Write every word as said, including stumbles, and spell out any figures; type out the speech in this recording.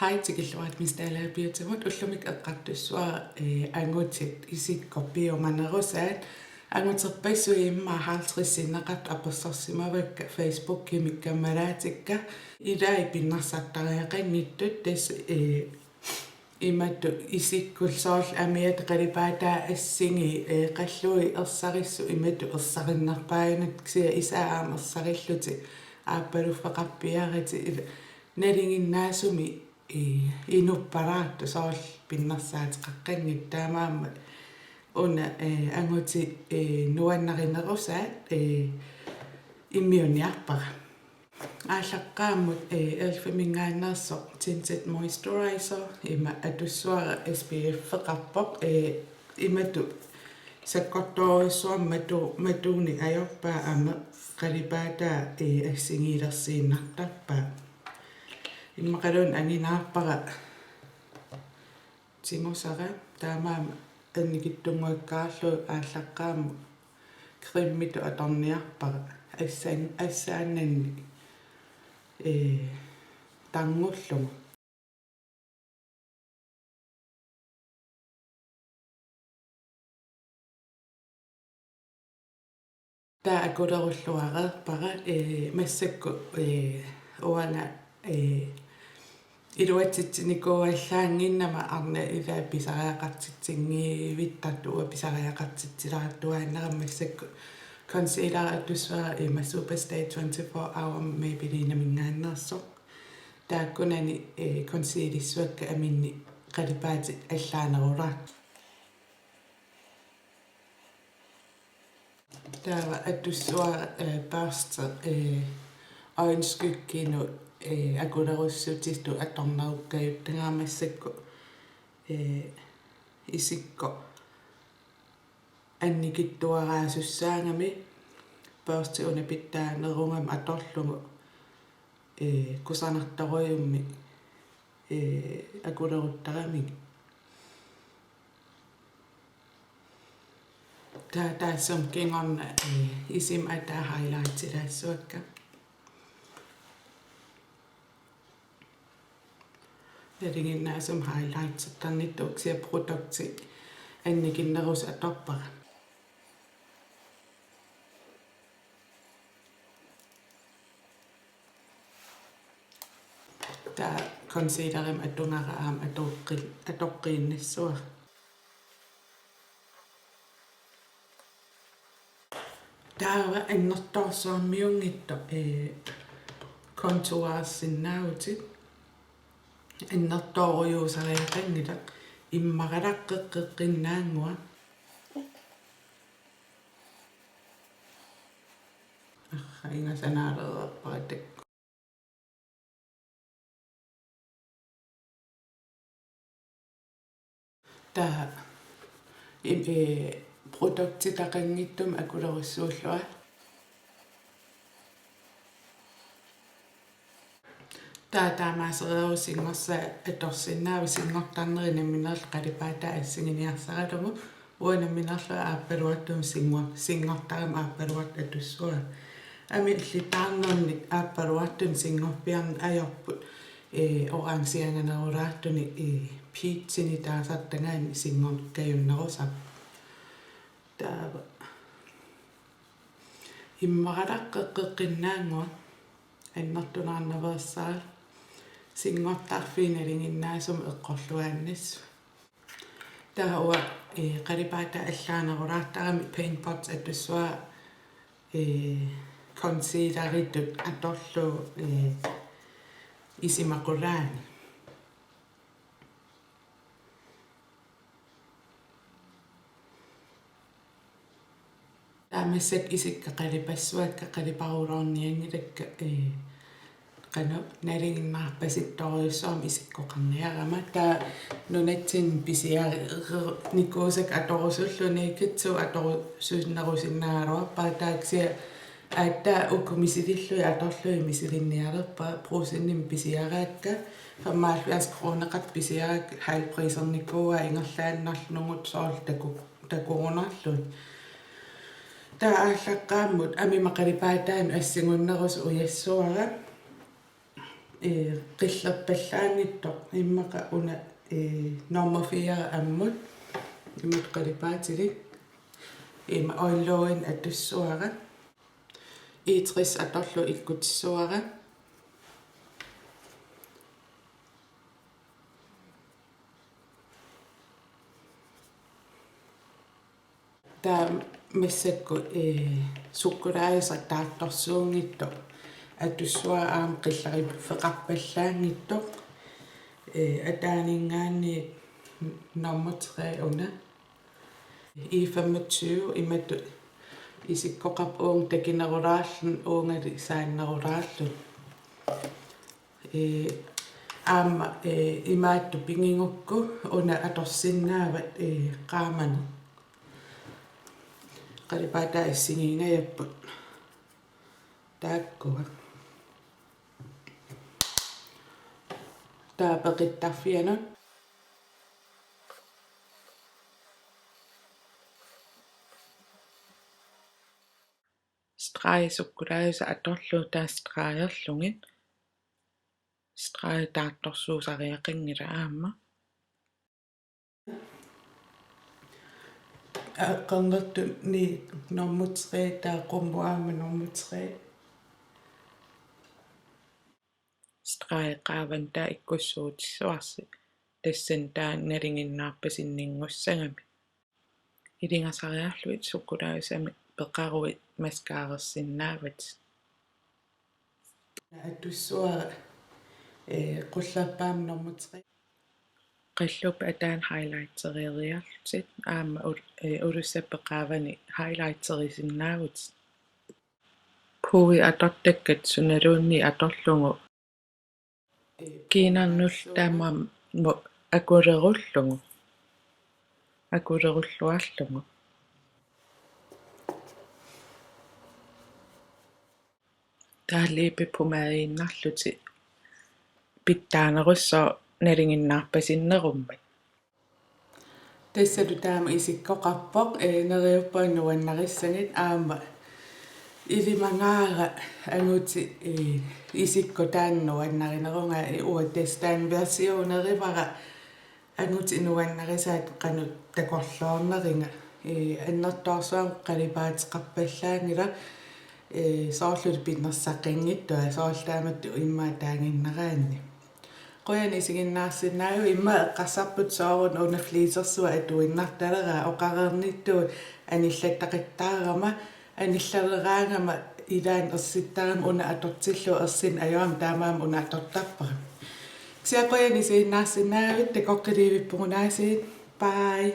Hej, tikilluarit Miss Dalager Beautymut. Ullumikkut eqqartussavara, eh, angutit isikkoq piumanerusaat. Anguterpassuit immaqa halvtreds sinneqartut apersorsimavakka Facebookimi kammalaatikka. Ilai pinnersartariaqanngitsut tassa, eh, imatut isikkullu soorlu amiata qalipaataa assingi, eh, qallui ersarissut imatut ersarinnerpaajunnatik, kisianni isai aamma ersarillutik aappaluffeqarpiaratik, ila nalinginnaasumik, eh, inuppalaartut soorlu pinnersaateqaqqanngitsut, taamaammat una, eh, angutit, eh, nuannarinerusaat, eh, immiunniarpara. Aallaqqaammut, eh, elf-iminngaanneersoq tinted moisturizer, ima atussavara S P F-eqarpoq, eh, imatut sakkortoorujussuarmik matu-, matuunik ajorpaa aamma qalipaataa, eh, assigiilersiinnartarpaa. Immaqaluunniit anginaarpara tigusara, taamaammat annikitsunnguakkaarlugu aallaqqaammut cremetut atorniarpara assaan-, assaannanni, ee, tarnullugu. Taava akulerulluareerpara, ee, massakkut, ee, uanga, ee, iluatsitsinikuuallaannginnama arnat ilai pisariaqartitsinngiivittartut, uanga pisariaqartitsilaartuaannarama massakkut concealer atussavara ima Superstay twenty-four Hour Maybelline-minngaanneersoq. Taakkunani, eh, concealissavakka aminni qalipaatit allaanerulaartut. Taava atussavara, eh, børste, eh, øjenskyggenut, eh, akulerussutitut atornerukkajuttagara massakkut, eh, isikkoq annikitsuaraasussaagami børste una pitsaanerugami atorlugu, ee, kusanartorujummik, ee, akuleruttaramigit. Taava taassuma kingorna, ee, isima ataa highlightilaassavakka. Nalinginnaasumik highlightertarnittukkut kisianni produkti annikinnerusut atorpara. Taava concealerimik atugara aamma atoqqi-, atoqqiinnassavara. Taava annertoorsuarmiunngitsoq, ee, contourersinnaavutit. Annertoorujuusariaqanngilaq, immaralaqqeqqeqqinnaannguaq. Arraa, ingasanaalereerpara taakku. Taava im-, ee, produktitaqanngitsumik akulerussuullunga. Taava taamaasereeruit singorsaat atorsinnaavat, singortarneri nammineerluni qalipaataa assiginiarsaralugu. Uanga nammineerlunga aappaluartumik singor-, singortarama aappaluartoq atussavara. Amillittaarnernik aappaluartunik singorpiarneq ajorput, ee, orangeanganerulaartunik, ee, peachinik taasartagaanni singorkajunnerusarpoq. Taava immaralaqqeqqeqqinnaannguaq, annertunaarnaveersaarlugu, singortarfiit nalinginnaasumik eqqorluaannassavat. Taava uanga, ee, qalipaataa allaanerulaartarami Paint Pot atussavara, ee, concealeritut atorlugu, ee, isima qulaani. Taava massakkut isikka qalipassavakka, qaliparuloornianngilakka, ee, qanoq nalinginnaarpasittorujussuarmik isikkoqarniarama. Taava nunatsinni pisiarinikuusakka atorusullugu Naked two atorusunnerusinnaagaluarpara, taava kisianni aatsaat uku misilillugit atorlugit misilinnialerpara, Brugsenimi pisiaraakka, femoghalvfjerds kroneqartut pisiaraakka, halvprisernikuuaat ingerlaannarlugu, soorlu taku-, takugunarlugit. Taava aallaqqaammut amima qalipaataanut assingunnerusoq ujassavara. Ee, qillerpallaanngitsoq immaqa una, ee, nummer fire ammut. Imatut qalipaatilik. Ima oiloin atussuara. E tres atorlugu ikkutissuara. Taava massakkut, ee, sukkulaajusaq taartorsuunngitsoq atussuara aamma qillariffeqarpallaanngitsoq, ee, ataaninngaanniit nummer tre una. E femogtyve imatut isikkoqarpoq uunga takinerulaarluni uungali saannerulaarluni. Ee, aamma, ee, imaattut pigigukku una atorsinnaavat, ee, qaamaneq. Qalipaataa assigiinnajapput. Taakkua. Taava peqittarfianut. Streg sukkulaajusaq atorlugu taava stregerlugit. Streg taartorsuusariaqanngilaq aamma. Aqqarnertuni nummer tre, taava qummut aamma nummer tre. Streg qaavani taava ikkussuutissuarsi. Tassani taava nalinginnaarpasinninngussagami. Ilingasariarlugit sukkulaajusami peqaruit mascarersinnaavatit. Atussuara, ee, qullerpaamik nummer tre. Qallup ataani highlighteriarlutit aamma ul-, ee, ulussappit qaavani highlighterisinnaavutit. Pudderit atortakkat sunaluunniit atorlugu. Kiinarnullu tamarmut akulerullugu. Akulerulluarlugu. Taava liipi pumaadiinnarlutit pitsaanerussooq nalinginnaarpasinnerummat. Tassalu taama isikkoqarpoq, ee, neriuppunga nuannarissagit aamma ilimagaara angutit, ee, isikkoq taanna nuannarinerugaat, ee, uanga tassa taanna versionerivara angutit nuannarisaat qanoq takorloorneriga, ee, annertoorsuarmik qalipaateqarpallaanngilaq, ee, soorlu pinnersaqanngitsoq, soorlu taamatut immaqa taaginnaraanni. Qujanaq isiginnaarsinnaavutit, immaqa eqqarsarputit sooruna una flisersuaq atuinnartaleraa, oqareernittuut anillattaqattaarama, anillaleraangama ilaanni ersittarama una atortillugu ersineq ajorama taamaammat una atortarpara. Kisianni qujanaq isiginnaarsinnaavutit, takoqqiliivippugut aasiit. Bye.